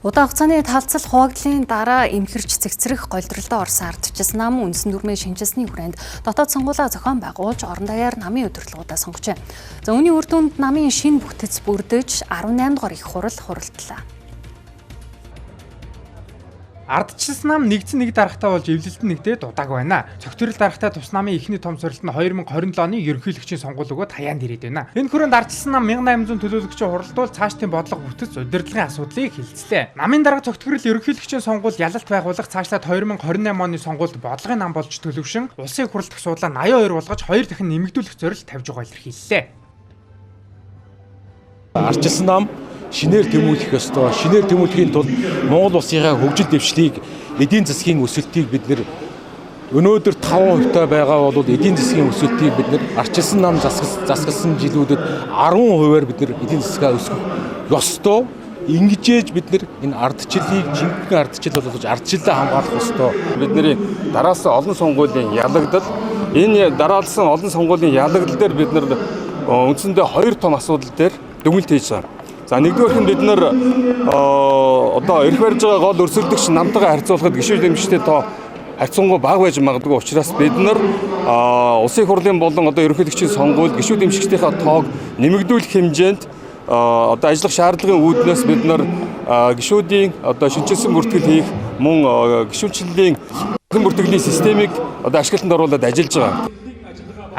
Удаан хугацааны талцал хуваагдлын дараа эмхэрч цэгцрэх голдролдоо орсон ардчилсан нам үндсэн дүрмээ шинэчилсэний хүрээнд дотоод сонгуулиа зохион байгуулж орон даяар намын удирдлагуудаа сонгожээ. За үүний үр дүнд намын шинэ бүтэц бүрдэж 18 дугаар их хурал хуралдлаа. Ардчилсан нам нэгдсэн нэг дарагтаа болж эвлэлт нэгдээд удааг байна. Цогцрол дарагтаа тус намын эхний том сорилт нь 2027 оны ерөнхийлөгчийн сонгуул өгөөд хаяанд ирээд байна. Энэ хүрээнд ардчилсан нам 1800 төлөөлөгчийн хуралдуул цаашдын бодлого бүтэц удирдлагын асуудлыг хилцлээ. Намын дарга цогцрол ерөнхийлөгчийн сонгуул ялалт байгуулах цаашлаад 2028 оны сонгуульд бодлогын нам болж төлөвшин улсын их хурал дах суудлаа 82 болгож 2 дахин нэмэгдүүлэх зорилт тавьж байгаа илэрхийллээ. Ардчилсан нам шинээр тэмүүлэх ёстой. Шинээр тэмүүлэхийн тулд Монгол улсынхаа хөгжил дэвшлийг, эдийн засгийн өсөлтийг бид нэр өнөөдөр 5% та байгаа бол эдийн засгийн өсөлтийг бид нэр ардчилсан нам засагласан жилүүдэд 10%-аар бид нэр эдийн засгаа өсгөх ёстой. Ингэжээж бид нэр энэ ардчилыг жинхэнэ ардчил болгож ардчилаа хамгаалах ёстой. Бидний дараалсан олон сонгуулийн ялагдал, энэ дараалсан олон сонгуулийн ялагдал дээр бид нэр үндсэндээ хоёр том асуудал дээр дүгнэлт хийж байгаа. За нэгдүгээрх нь бид нар одоо эрх барьж байгаа гол өрсөлдөгч намтайгаа харьцуулахад гишүүн дэмжигчтэй тоо харьцангуй бага байж магадгүй учраас бид нар улсын их хурлын болон одоо ерөнхийлөгчийн сонгуульд гишүүн дэмжигчдийнхаа тоог нэмэгдүүлэх хэмжээнд одоо ажиллах шаардлагын үүднээс бид нар гишүүдийн одоо шинэчилсэн бүртгэл хийх мөн гишүүнчлэлийн бүртгэлийн системийг одоо ашиглалтанд оруулаад ажиллаж байгаа.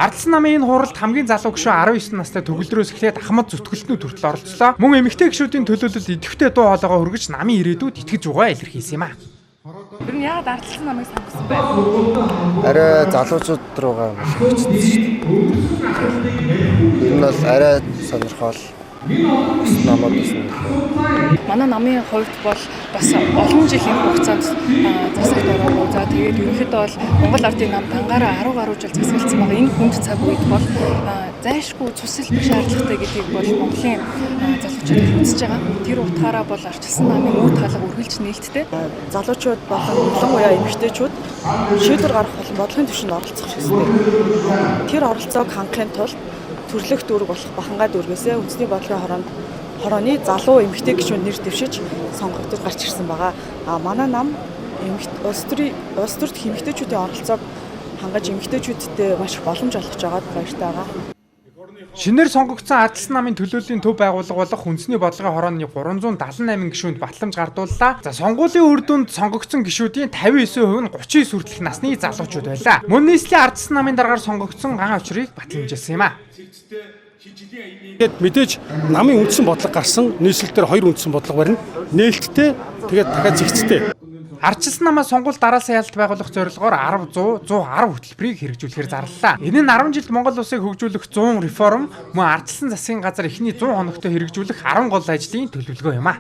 Ардчилсан намын энэ хуралд хамгийн залуу гишүүн 19 настай төгөлдрөөс эхлээд ахмад зүтгэлтнүүд хүртэл оролцлоо. Мөн эмэгтэй гишүүдийн төлөөлөл идэвхтэй дуу хоолойгоо хүргэж намын ирээдүйд итгэж байгаа илэрхийлсэн юм а. Тэр нь яагаад ардчилсан намыг сонгосон бэ? Арай залуучууд руугаа маш их хүчтэй шүү дээ. Ер нь бол арай сонирхол намууд бас. Манай намын хувьд бол бас олон жилийн хугацаанд засагт ороогүй. За тэгээд ерөнхийдөө бол Монгол Ардын нам дангаараа 10 гаруй жил засагласан байгаа. Энэ хүнд цаг үед бол зайлшгүй цус хэлбэр шаардлагатай гэдгийг бол Монголын залуучууд үзэж байгаа. Тэр утгаараа бол ардчилсан намын үр таалга үргэлж нээлттэй. Залуучууд болон ялангуяа эмэгтэйчүүд шийдвэр гаргах болон бодлогын түвшинд оролцох хэрэгтэй. Тэр оролцоог хангахын тулд төрлөх дүүрэг болох Бахангаа дүүргээсээ үндэсний бодлогын хорооны залуу эмэгтэй гишүүнд нэр дэвшиж сонгогдож гарч ирсэн байгаа. А манай нам улс төрт эмэгтэйчүүдийн оролцоог хангаж эмэгтэйчүүдтэй маш их боломж олгож байгаад баяртай байгаа. Шинээр сонгогдсон ардчилсан намын төлөөллийн төв байгууллага болох үндэсний бодлогын хорооны 378 гишүүнд батламж гардууллаа. За сонгуулийн үр дүнд сонгогдсон гишүүдийн 59% нь 39 хүртэлх насны залуучууд байлаа. Мөн нийслэлийн ардчилсан намын даргаар сонгогдсон ган очрыг батламжилсан юм а. Тэгээд мэдээж намын үндсэн бодлого гарсан нийслэл дээр хоёр үндсэн бодлого барина. Нээлттэй тэгээд дахиад зэгцтэй. Ардчилсан намаа сонгуул дараалсан ялалт байгуулах зорилгоор 10 100 110 хөтөлбөрийг хэрэгжүүлэхээр зарлалаа. Энэ нь 10 жилд Монгол улсыг хөгжүүлэх 100 реформ мөн ардчилсан засгийн газар эхний 100 хоногт хэрэгжүүлэх 10 гол ажлын төлөвлөгөө юм а.